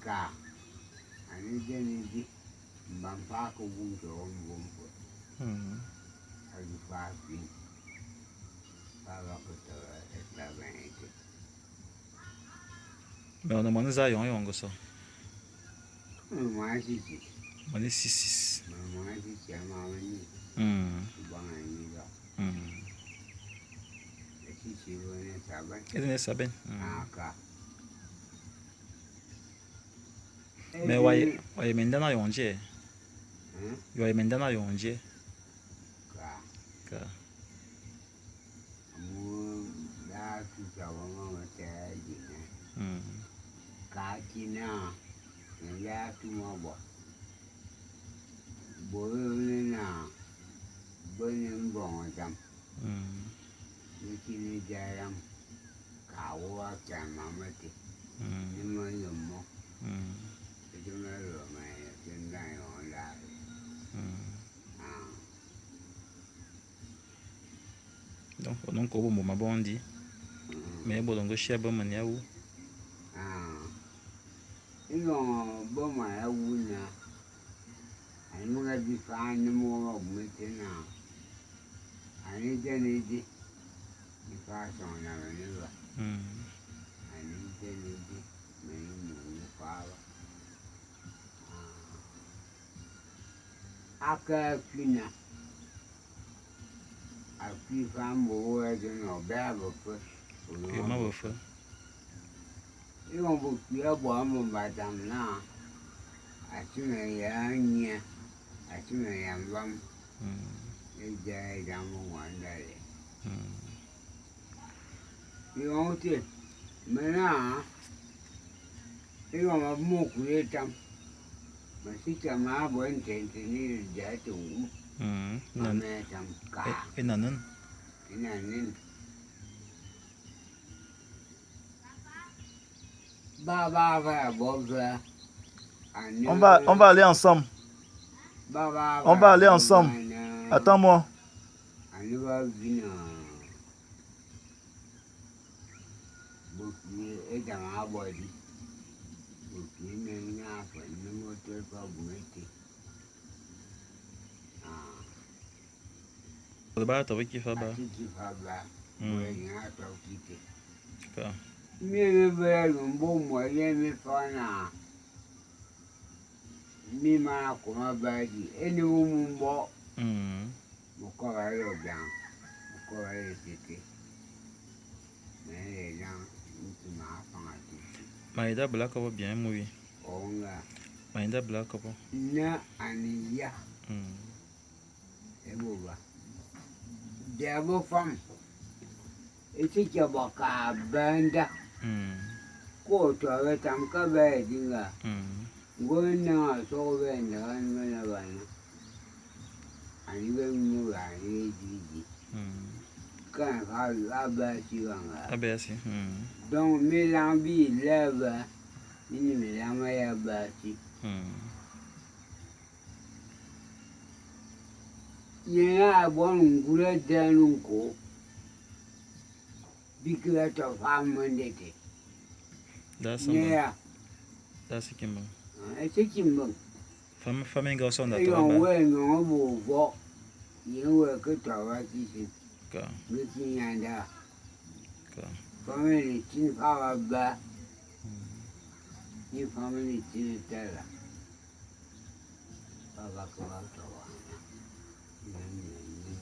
Ka ani deni di mbam fa ko wun ko on bom ko. Aju fa fi. Fa ba ko to eta ben te. Mais on a mane za yon yon so. Ma si si. Mane 6 6. Ma si si ma ni. Ba ni ga. Si si bo ne saben. E ne saben. Ah ka. Mais waye waye menda na yonje. Waye menda na yonje. Ka. Ka. Mu da tu sa wa ma te ji ne. Ka ki na. Ya tu ma bo. Bo ne na. Bo ne mbong jam. Ni ki ni jaram. Ka wa ka ma ma te. Ni mo yo mo. Ti ma ro ma ya ten da yo la. Ah. Donc on ko bo ma bondi. Mais bo dongo shia bo man ya wu. Ah. Iyo bo ma ya wu na. Ani mo ga di fa ni mo ma bu te na. Ani de ni di. Ni fa so na ni ba. Ani de ni di. Me ni mo fa ba. Ah. Aka fina. Afi fa mo wa de no ba bo fe. Yo ma bo fe. Iyo bo kuya bo mo ba dam na. Ati me ya nya. Ati me ya mbam. E ja e da mo wa ndale. Iyo te me na. Iyo ma mo kuya tam. Ma si ta ma bo ntente ni ja tu. Ma me tam ka. E nanen. E nanen. Ba ba ba bo ba. On va aller ensemble. Ba ba On va aller ensemble. Attends-moi. Ani ba vina. Bo ki e da ma bo di. Bo ki me nya fa ni mo te pa bu te. Ah. Ba to ki fa ba. Ati ki fa ba. Bo nya to ki te. Ka. Mi me ba lumbo mo ye mi fa na. Mi ma ko ma ba di. E ni wo mu bo. Mo ko ba yo bian. Mo ko ba ye tete. Me le jan ni ti ma fa ti. Ma ida bla ko bien mui. Onga. Ma ida bla ko. Na ani ya. E bo ba. De bo fam. E ti ke bo ka banda. Ko to ba tam ka ba dinga. Ngo na so be na na na ba na. Ani be mu ba ni di di. Kan ha la ba si wa nga. A ba si. Donc mi lang bi la ba. Ni mi lang ma ya ba si. Ye ya bo ngure de nu ko. Bi ki to fa mo de te. Da sa. Ye ya. Da si kimbo. E se kimbo. Fam famenga so nda E to yo ba. we no bo bo. Ye we ko to ba si si. Ka. Mi ki nyanda. Ka. Family tin fa ba ba. Ni family tin ta la. Ba ba ko ba to ba. Ni ni ni.